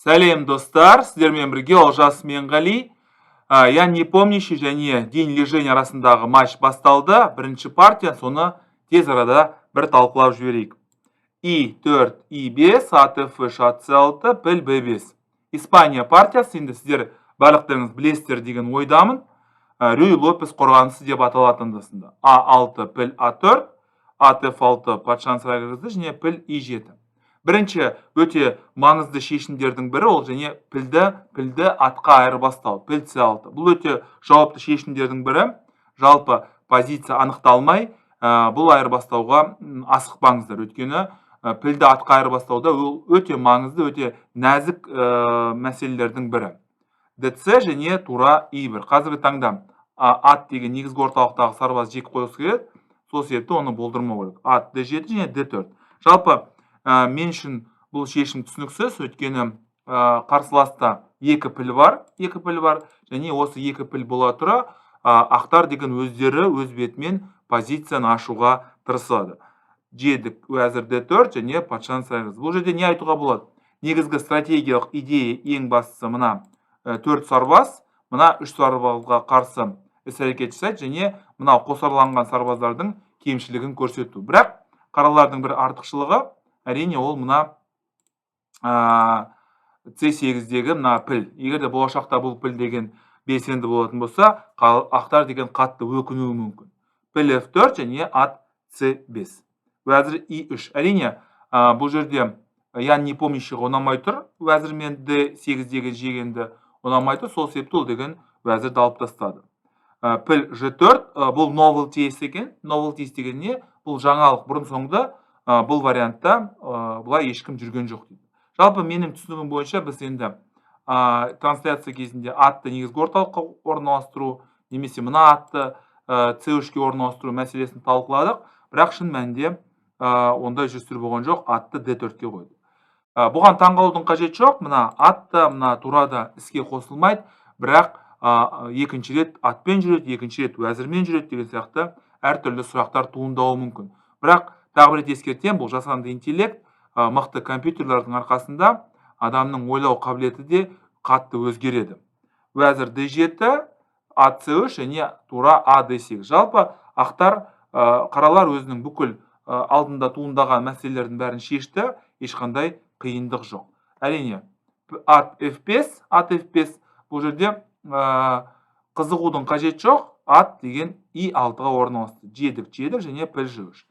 Сәлем, достар! Сіздермен бірге Олжас Менғали. Ян Непомнящий және Дин Лижэнь арасындағы матч басталды. Бірінші партия, соны тез арада бір талқылап жіберейік. И4, И5, ат F3, ат C6, піл B5. Испания партиясы, енді сіздер барлықтарыңыз білесіздер деген ойдамын. Рюй Лопес қорғанысы деп аталатын андасында. А6, піл А4, ат F6, патшаны сарайға кіргізді және піл И7. Бірінші өте маңызды шешімдердің бірі ол және пілді атқа айырбастау, піл C6. Бұл өте жауапты шешімдердің бірі. Жалпы позиция анықталмай, бұл айырбастауға асықпаңыздар. Өйткені пілді атқа айырбастауда ол өте маңызды, өте нәзік мәселелердің бірі. ДЦ және тура И1. Қазіргі таңда ат деген негізгі орталықтағы сарбаз жек қойғысы келеді. Сол себепті оны болдырмау керек. Ат Д7 және Д4. Жалпы мен үшін бұл шешім түсініксіз, өйткені қарсыласта екі піл бар, екі піл бар және осы екі піл бола тұра, ақтар деген өздері өз бетімен позицияны ашуға тырысады. Жедік, уәзір Д4 және патшаны сарайға. Бұл жерде не айтуға болады? Негізгі стратегиялық идея, ең бастысы, мына төрт сарбаз, мына үш сарбазға қарсы іс әрекет жасайды және мынау қосарланған сарбаздардың кемшілігін көрсету. Бірақ қаралардың бір артықшылығы, әрине, ол мына С8-дегі мына піл. Егер де болашақта бұл піл деген белсенді болатын болса, ақтар деген қатты өкінуі мүмкін. Піл F4 және ат С5. Уәзір И3. Әрине, бұл жерде Ян Непомнящийға ұнамай тұр. Уәзір мен Д8-дегі жегенді ұнамай тұр. Сол себепті ол деген уәзірді алып тастады. Піл Ж4, бұл novelty екен. Novelty деген не? Бұл жаңалық, бұрын соңды бұл вариантта бұлай ешкім жүрген жоқ дейді. Жалпы менің түсінігім бойынша, біз енді трансляция кезінде атты негізгі орталыққа орналастыру немесе мына атты С3-ке орналастыру мәселесін талқыладық, бірақ шын мәнінде ондай жүрістер болған жоқ, атты Д4-ке қойды. Бұған таңғалудың қажеті жоқ, мына ат та, мына тура да іске қосылмайды, бірақ екінші рет атпен жүреді, екінші рет уәзірмен жүреді деген сияқты әртүрлі сұрақтар туындауы мүмкін. Бірақ тағы бір рет ескертемін, бұл жасанды интеллект, мықты компьютерлердің арқасында адамның ойлау қабілеті де қатты өзгереді. Уәзір Д7, ат С3 және тура А Д8. Жалпы ақтар, қаралар өзінің бүкіл алдында туындаған мәселелердің бәрін шешті, ешқандай қиындық жоқ. Әрине, ат F5, ат F5 бұл жерде қызығудың қажеті жоқ, ат деген И6-ға орналасты. Жедік, жедік және піл Ж3.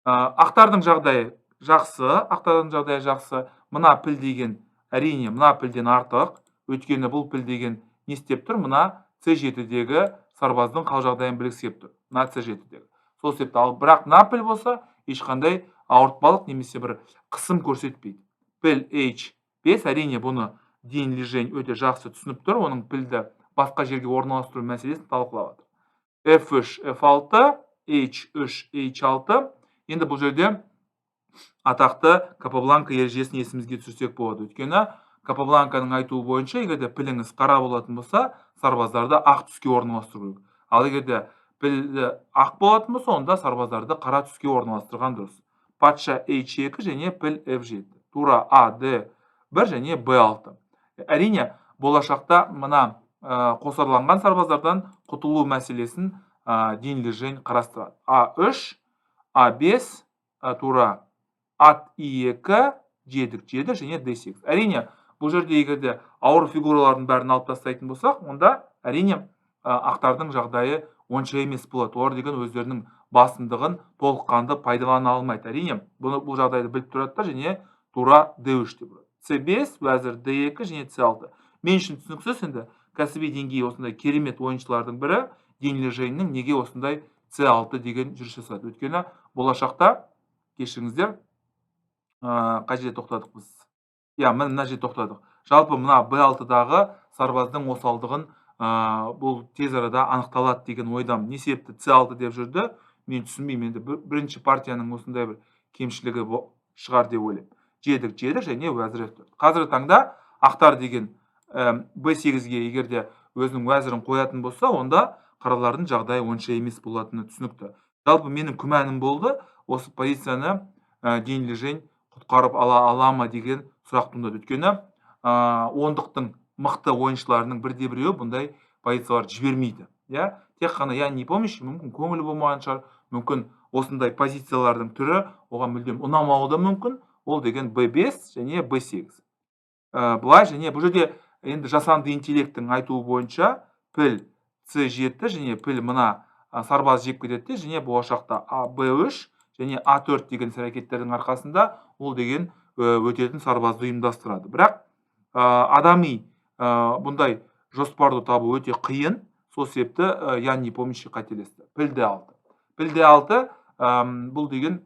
Ақтардың жағдайы жақсы, ақтардың жағдайы жақсы. Мына піл деген, әрине, мына пілден артық, өйткені бұл піл деген не істеп тұр? Мына С7-дегі сарбаздың қал жағдайын білгісі келіп тұр. Мына С7-дегі. Сол себепті, ал бірақ мына піл болса, ешқандай ауыртпалық немесе бір қысым көрсетпейді. Піл H5, әрине, бұны Дин Лижень өте жақсы түсініп тұр, оның пілді басқа жерге орналастыру мәселесін талқылап жатыр. F3, F6, H3, H6. Енді бұл жерде атақты Капабланка ережесін есімізге түсірсек болады. Өйткені Капабланканың айтуы бойынша, егер де піліңіз қара болатын болса, сарбаздарды ақ түске орналастыру керек. Ал егер де пілі ақ болатын болса, онда сарбаздарды қара түске орналастырған дұрыс. Патша H2 және піл F7. Тура А, Д1 және Б6. Әрине, болашақта мына қосарланған сарбаздардан құтылу мәселесін Дин Лижень қарастырады. А3, А5, тура ат И2, жедік, жедік және Д8. Әрине, бұл жерде егер де ауыр фигуралардың бәрін алып тастайтын болсақ, онда әрине, ақтардың жағдайы онша емес болады. Олар деген өздерінің басымдығын толыққанды пайдалана алмайды. Әрине, бұл жағдайды біліп тұрады да және тура Д3 деп ұрады. С5, уәзір Д2 және С6. Мен үшін түсініксіз, енді кәсіби деңгейі осындай керемет ойыншылардың бірі Дин Лиженьнің неге осындай С6 деген жүріс жасады. Өйткені болашақта, кешіріңіздер, қай жерде тоқтадық біз? Иә, міне мына жерде тоқтадық. Жалпы мына Б6-дағы сарбаздың осалдығын бұл тез арада анықталады деген ойдамын. Не себепті С6 деп жүрді, мен түсінбеймін. Енді бірінші партияның осындай бір кемшілігі шығар деп ойлаймын. Жедік, жедік және уәзір F4. Қазіргі таңда ақтар деген Б8-ге егер де өзінің уәзірін қоятын болса, онда қаралардың жағдайы онша емес болатыны түсінікті. Жалпы менің күмәнім болды, осы позицияны Дин Лижень құтқарып ала ала ма деген сұрақ туындады. Өйткені ондықтың мықты ойыншыларының бірде-біреуі бұндай позицияларды жібермейді. Иә, тек қана Ян Непомнящий мүмкін көңілі болмаған шығар, мүмкін осындай позициялардың түрі оған мүлдем ұнамауы да мүмкін. Ол деген B5 және B8. Былай және бұл жерде енді жасанды интеллекттің айтуы бойынша піл C7 және піл мына сарбаз жеп кетеді де, және болашақта А B3 және А4 деген іс әрекеттердің арқасында ол деген өтетін сарбазды ұйымдастырады. Бірақ адами бұндай жоспарды табу өте қиын. Сол себепті Ян Непомнящий қателесті. Піл Д6. Піл Д6, бұл деген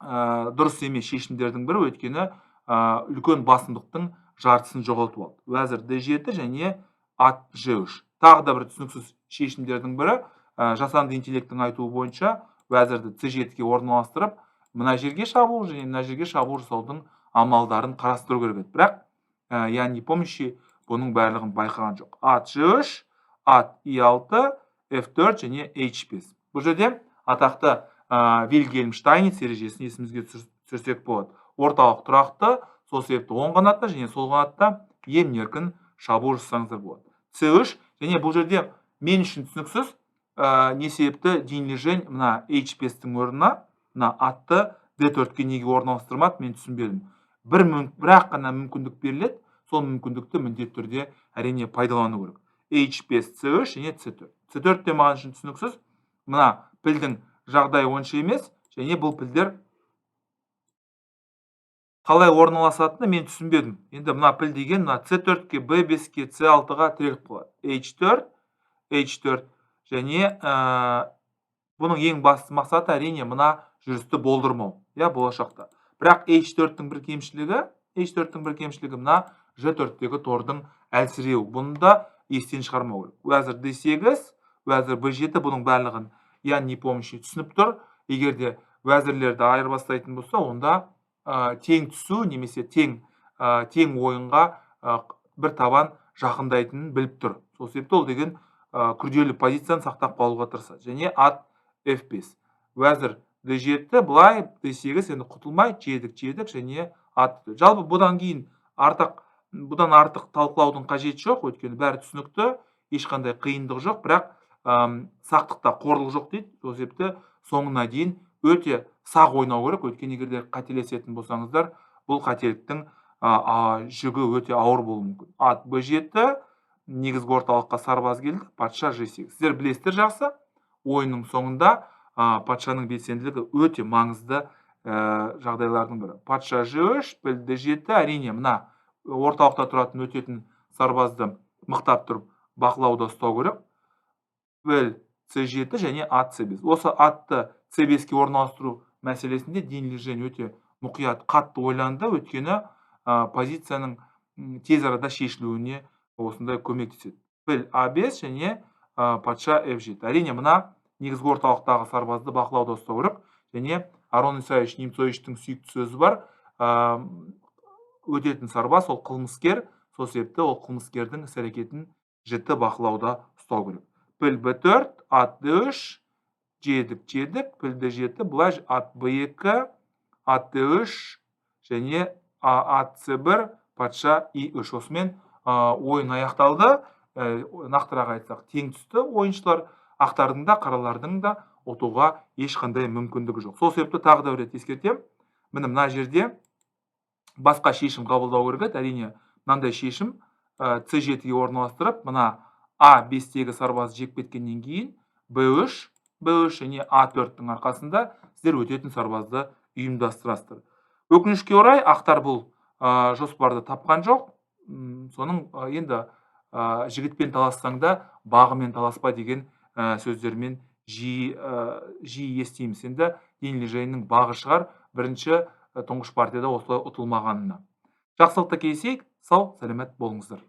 дұрыс емес шешімдердің бірі, өйткені үлкен басымдықтың жартысын жоғалтып алды. Уәзір Д7 және ат Ж3. Тағы да бір түсініксіз шешімдердің бірі, жасанды интеллекттің айтуы бойынша уәзірді С7-ге орналастырып, мына жерге шабуыл және мына жерге шабуыл жасаудың амалдарын қарастыру керек еді. Бірақ Ян Непомнящий бұның барлығын байқаған жоқ. Ат Ж3, ат И6, Ф4 және H5. Бұл жерде атақты Вильгельм Штайниц ережесін есімізге түсірсек болады. Орталық тұрақты, сол себепті оң қанатта және сол қанатта емін-еркін шабуыл жасасаңыздар болады. С3 және бұл жерде мен үшін түсініксіз, не себепті Дин Лижэнь мына H5-тің орнына мына атты Д4-ке неге орналастырмады, мен түсінбедім. Бірақ қана мүмкіндік беріледі, сол мүмкіндікті міндетті түрде әрине пайдалану керек. H5, С3 және С4. С4 те маған үшін түсініксіз. Мына пілдің жағдайы онша емес, және бұл пілдер қалай орналасатыны мен түсінбедім. Енді мына піл деген мына С4-ке, Б5-ке, С6-ға тіреліп қалады. H4, H4 және бұның ең басты мақсаты әрине мына жүрісті болдырмау, иә, болашақта. Бірақ H4-тің бір кемшілігі мына Ж4-тегі тордың әлсіреуі. Бұны да естен шығармау керек. Уәзір Д8, уәзір Б7, бұның барлығын Ян Непомнящий түсініп тұр. Егер де уәзірлерді айырбастайтын болса, онда тең түсу немесе тең ойынға бір табан жақындайтынын біліп тұр. Сол себепті ол деген күрделі позицияны сақтап қалуға тырысады. Және ат F5. Уәзір Д7, былай Д8 енді құтылмай, жедік, жедік және ат. Жалпы бұдан кейін бұдан артық талқылаудың қажеті жоқ, өйткені бәрі түсінікті, ешқандай қиындық жоқ, бірақ сақтықта қорлық жоқ дейді. Сол себепті соңына дейін өте сақ ойнау керек, өйткені егер де қателесетін болсаңыздар, бұл қателіктің жүгі өте ауыр болуы мүмкін. Ат Б7, негізгі орталыққа сарбаз келді, патша Ж8. Сіздер білесіздер жақсы, ойынның соңында патшаның белсенділігі өте маңызды жағдайлардың бірі. Патша Ж3, піл Д7, әрине мына орталықта тұратын өтетін сарбазды мықтап тұрып бақылауда ұстау керек. Піл С7 және ат С5. Осы атты С5-ке орналастыру мәселесінде Дин Лижэнь өте мұқият, қатты ойланды, өйткені позицияның тез арада шешілуіне осындай көмектеседі. Піл А5 және патша Ф7. Әрине мына негізгі орталықтағы сарбазды бақылауда ұстау керек. Және Арон Исаевич Немцовичтің сүйікті сөзі бар, өтетін сарбаз ол қылмыскер, сол себепті ол қылмыскердің іс әрекетін жіті бақылауда ұстау керек. Піл Б4, ат Д3, жедік, жедік, піл Д7, былай ат Б2, ат Д3 және ат С1, патша И3. Осымен ойын аяқталды. Нақтырақ айтсақ, тең түсті ойыншылар. Ақтардың да, қаралардың да ұтуға ешқандай мүмкіндігі жоқ. Сол себепті тағы да бір рет ескертемін. Міне мына жерде басқа шешім қабылдау керек еді. Әрине, мынандай шешім, С7-ге орналастырып, мына А5-тегі сарбазды жеп кеткеннен кейін Б3, Б3 және А4-тің арқасында сіздер өтетін сарбазды ұйымдастырасыздар. Өкінішке орай, ақтар бұл жоспарды тапқан жоқ. Соның енді жігітпен талассаң да бағымен таласпа деген сөздермен жиі естиміз. Енді Дин Лижэньнің бағы шығар бірінші тұңғыш партияда осылай ұтылмағанына. Жақсылықта кездесейік, сау сәлемет болыңыздар.